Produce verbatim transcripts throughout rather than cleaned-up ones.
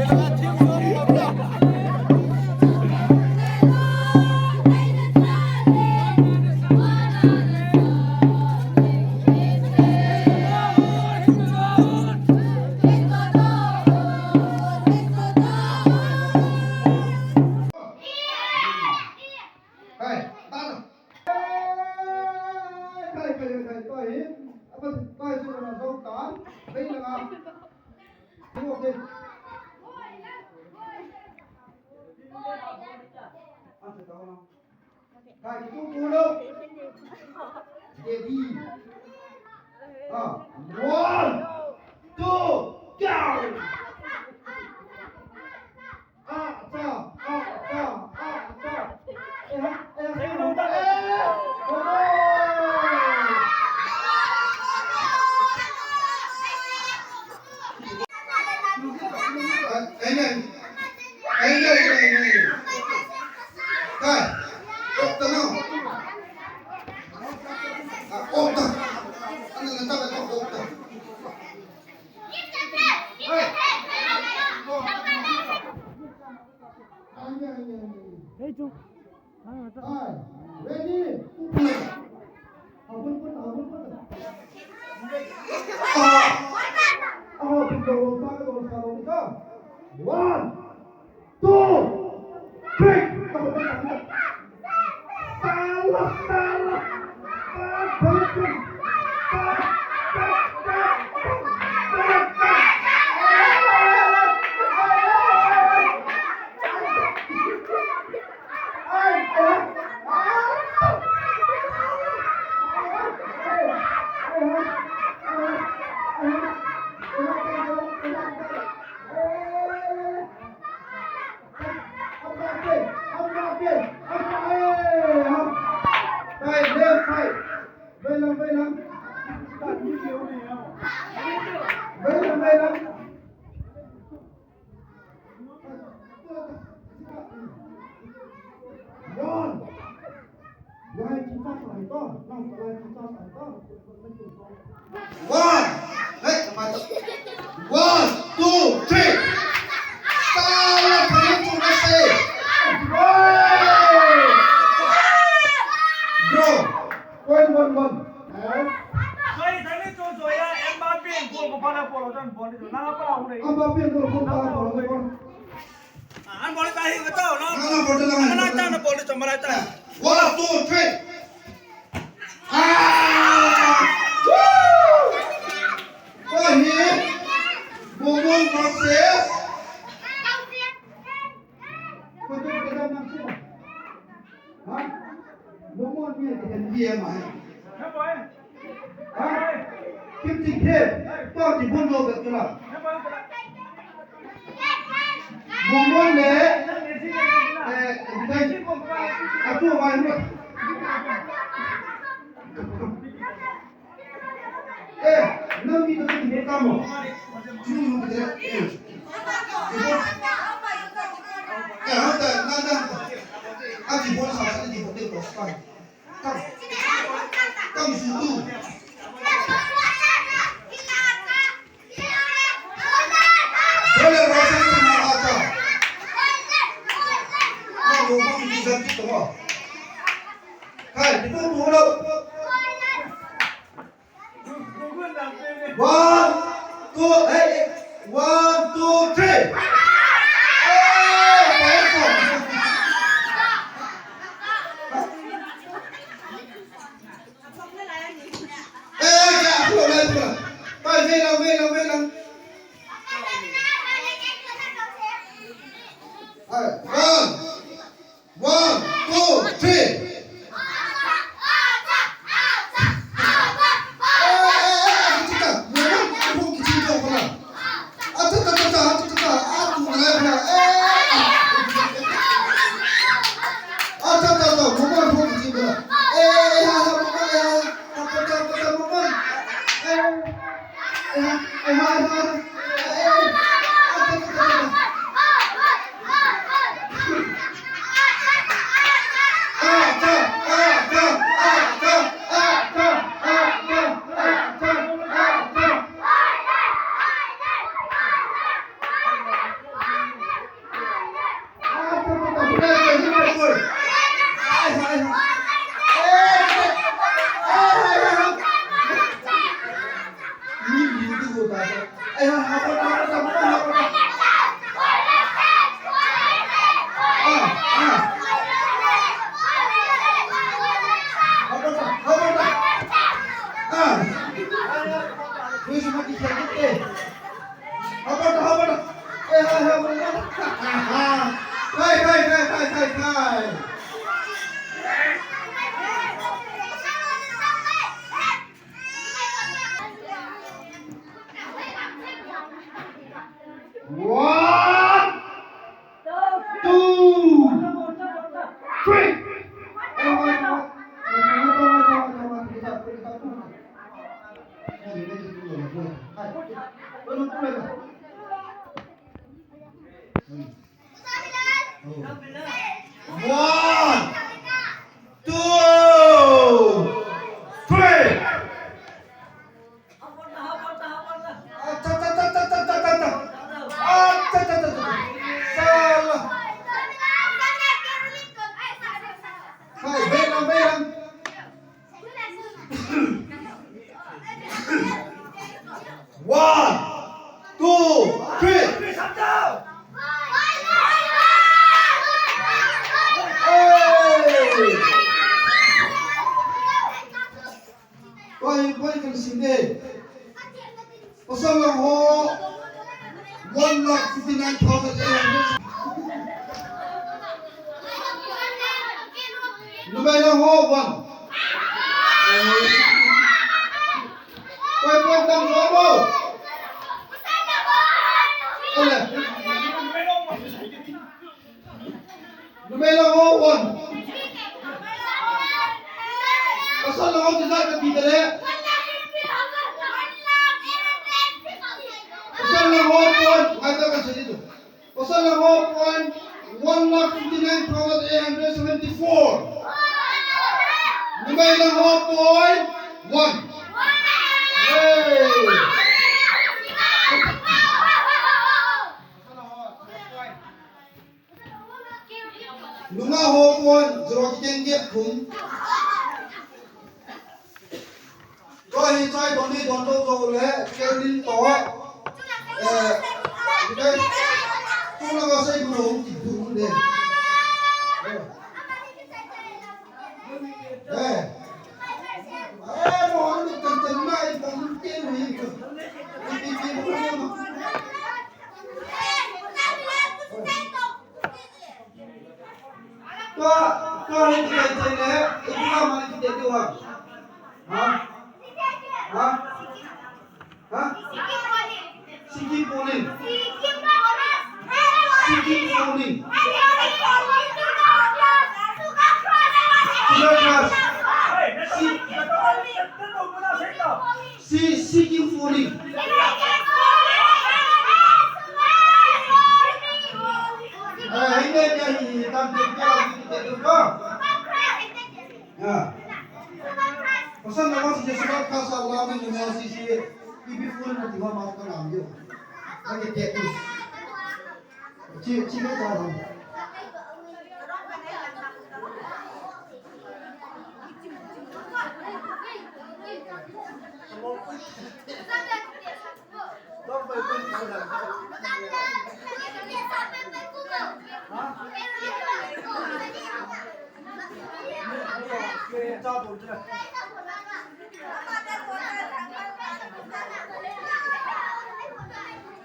Hai, tan. Hai, hai, hai, hai, tua hi. Apa, tua hi, tua hi, tua hi, tua hi. Tua hi. Hai, tu, tu, tu. Ready. Ah, one, two, go. Amen. Amen. Amen. Kai. Okta na. Ah, okta. Ana na ta okta. Hey, Chung. Hai, ready? One, two, three. Hey, left side. Vei lang, vei lang. Vei lang, vei lang. Yon. Lai kita sai to. Nang lai kita sai to. One. Hey, one, two, three. Tala, tala, tala, say. Hey. Bro. One, one, one. Eh? Sorry, sorry, sorry, sorry. Mbappe goal ko pala polo, tan ball ni. Na pala hore. Mbappe goal ko pala polo, tan. Ah, an ball ta hi, bata, no? Na, na, ball ta na. Na, na, na, ball ta, mara ta. One, two, three. Ah! Woo! What here? Momon versus. Momon ni kan dia mai. Ha? Kim Ting Thep, to ti bun lo ka tula. Momon le, eh, dai, atu mai mo. Eh, nang mi to ti bun ka mo. Ti bun lo ka tula, eh. Eh, ha ta, na, na. Ati bun sa, sa ti bun de ko sa. Come. Come, Zutu. Brother, Roshan, come out, come. Come, come, come, come, come. Hey, people, hold up. One, two, hey, hey. One, two, three. Hey, hey, hey. Eh, ya, hold on, hold on. Hey, wait lang, wait lang, wait lang. Hey, one. One, two, three. Hai. One, two, three. One, two, three. Salah. Hai, bailang, bailang. One, two, three. Hey! Tua hi point kan sim e. Pasal lang ho, one lakh fifty-nine thousand eight hundred. Numei lang ho, one. Point, point, tam jo mo. Ele. Numei lang ho, one. Pasal lang ho, kisa ka ti tele. Pasal lang ho, point. Ngai ta ka sini tu. Pasal lang ho, point. One lakh fifty-nine thousand eight hundred seventy-four. Numei lang ho, point. One. Hey. Nungah ho point zero kikeng gep thum. Tua hi chai don ni don do zo le, Kelvin to. Eh, tu la ga sai bu lo ki bu de. Eh. Eh, mo ni kan tan mai kan ke ni. Ni ni ni. Tua, tua hi kitai tai le, ipi ham ani kitai tu ham. Ha? Ha? Ha? Sikim Puning. Sikim Puning. Sugar crush. Si-, Si, Sikim Puning. Eh, hi ne, ne, hi, hi, tam, tam, tam, tam, tam, tam. Ya. Pasal nama si Jesu ka sa la ni ne si si. Ipi Puning na tiwa ma ka lam yo. Lagi tetus. Chi, chi ka ta.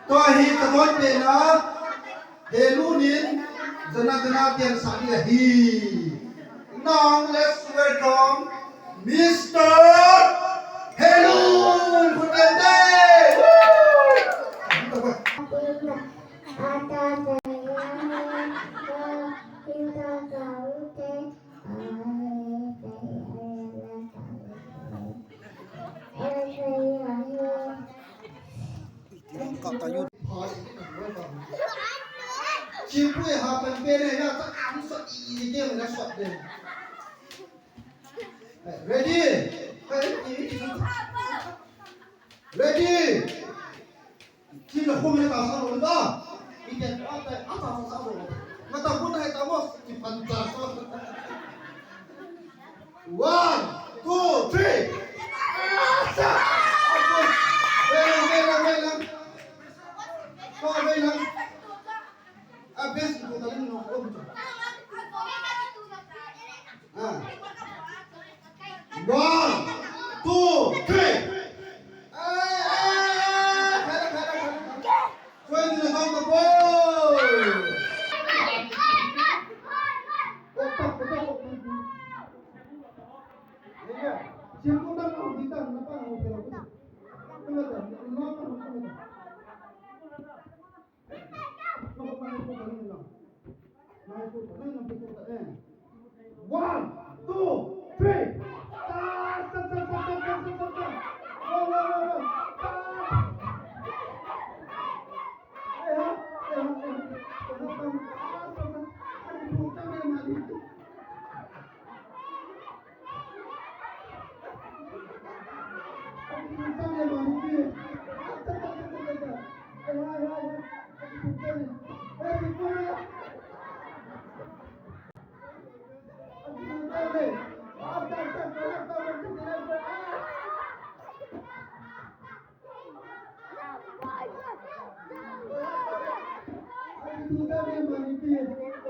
Tua hi ka thon pe na. Helun in, jana jana pian sa ni ahi. Now let's welcome Mister Helun Khutente. Woo! Chipui ha pen pen ne na ta am sa i i ke na sa de. Ready? Ready? Ready? Chila khum le ta sa lo da. Ite ta ta ta sa lo. Ngata bu na ta mo ki pan ta sa. One, two, three. Asa! Wait lang, wait lang, wait lang. Wait lang. Ah, best ko talim no ko. Ah. One, two, three. Ah, ah, khara, khara, khara, khara. Try to the sound of boy. One,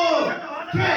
two, three.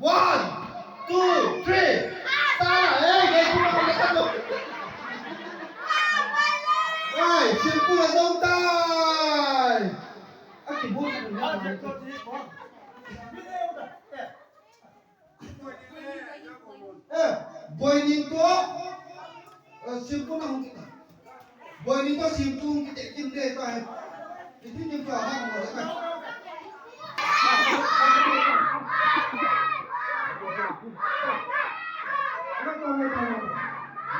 One, two, three. Sa, eh, eh, tu nak kena tu. Ai, simple lah dong tai. Aki buat tu nak. Eh, boy ni tu. Eh, simple nak kita. Boi ni to sim tung kite kim de to he. Kiti kim to ha mo le ka.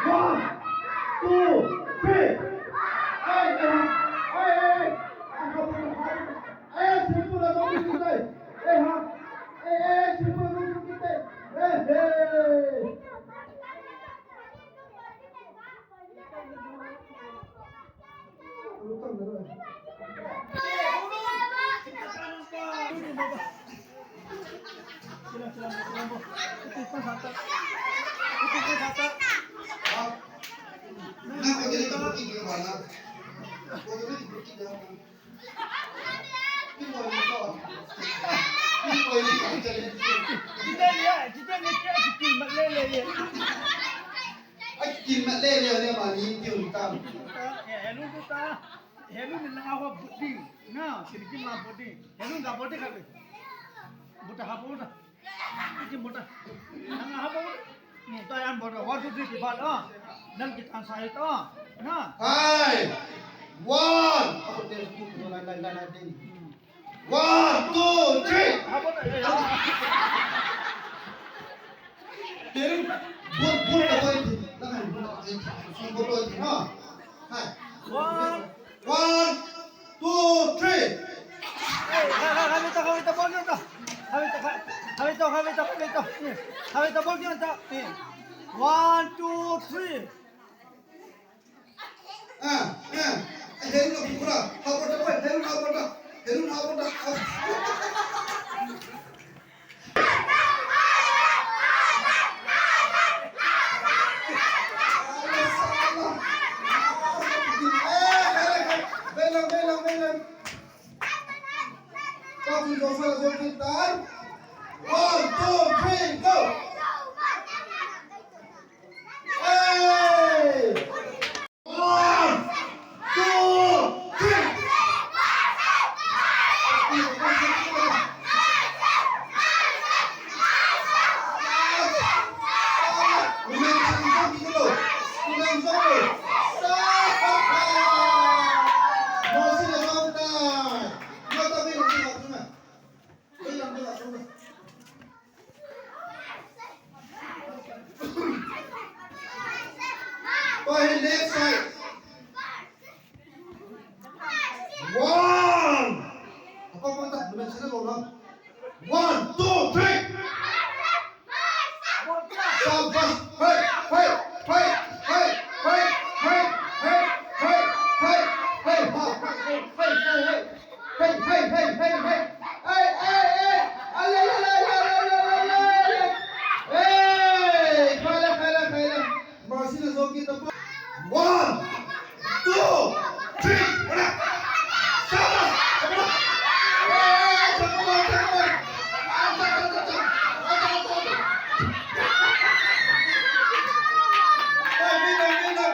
One, two, three. Ai, ai, ai, ai, ai. Ai, simple la to kite. Ai, ha. Ai, ai, simple la to kite. Ai, ai. Ai, kin mat le le le mani, kin tam. Eh, hello, buta. Hello, ni langa ho buti. Na, sini kin ma buti. Hello, ga buti khabe. Buta ha buta. Kin buta. Langa ha buta. Ni to yan buta. One, two, three, kibat, ah. Nang kitan sa ito. Na. Hai. One. Ako, there's two. Line, line, line, line. One, two, three. Terin, bol, bol ka bol thi. Lakan bol ka bol thi. Bol bol thi, ha. Hai. One. One, two, three. Hey, ha, ha, ha, bol kita, ha, bol kita. Ha, bol kita, ha, ha, bol kita, ha, bol kita. Ha, bol kita. One, two, three. Ah, ah. Helun na pura. Habota boy, helun habota. Helun habota. Belang, belang, belang. Kau tu dosa lagi pintar. One, two, three, go. Hey! One, two, three. By left side. One. Apa, apa, tak? Belum sana, belum. One, two, three. Sabash. Hey, hey, hey. Hey, hey, hey, hey. Hey, hey, hey, hey, hey. Hey, hey, hey. Ale, ale, ale. Hey, khaile, khaile, khaile. Mercy na zong kita pa. One, two, three. Wala. Sabash. Wala. Hey, hey, hey. Hey, hey, hey.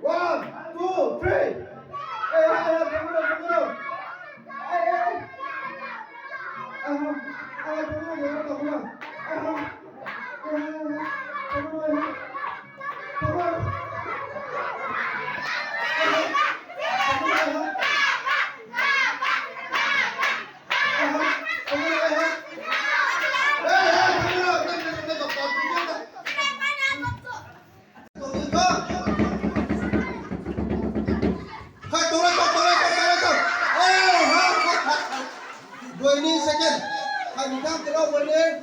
One, two, three. Hey, hey, hey, come on, come on. Hey, hey, hey. Uh-huh. Uh-huh, come on, come on, come on. Uh-huh. Uh-huh, come on, come on. Come on. Uh-huh. Come on, uh-huh. Joining second. Hai, ni kang kilo joining.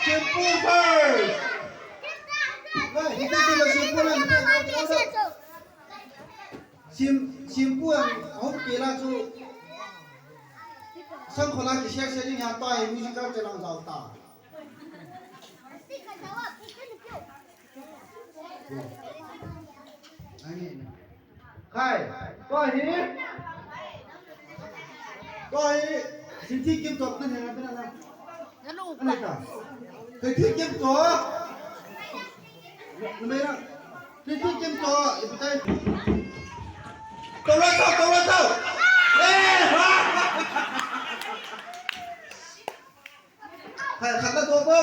Simple first. Sim, simple ang ahung kila chu. Sang khola ki share share ni ha tai musical channel jao ta. Khai, ko hi. Ko hi, Sinti Kim top na hena na. Ano ka? Kei thi kem to. Numei na. Kei thi kem to. Ipi tai. Tau la tau, tau la tau. Eh, ha. Hai, khat la to ko.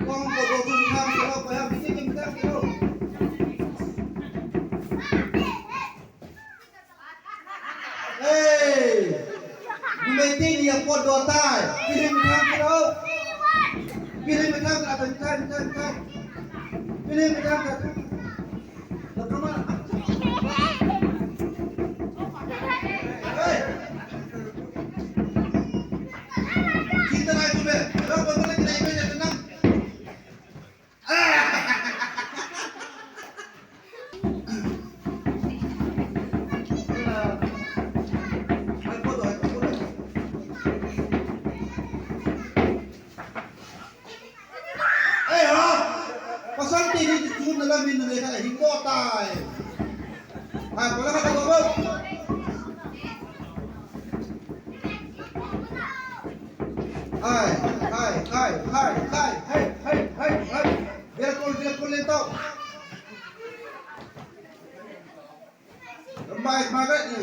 Kong ko ko tu ni ham ko ko ham ni kem ta ko. Hey! Numei teni apot doh tai. Piling thang kilo. Piling thang kilo. Piling thang kilo. Piling thang kilo. Hey! Kita naik tu be. Dah buat lagi naik be jangan. Ei ha! Pasal teni chu na la min na le ka hin do tai. Hai, pala ka do ba. Hai, hai, hai, hai, hai, hai, hai, hai. Biar kol, biar kol lentau. Mai, mai ka ni.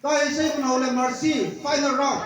Tai sei kun hole Mercy, final round.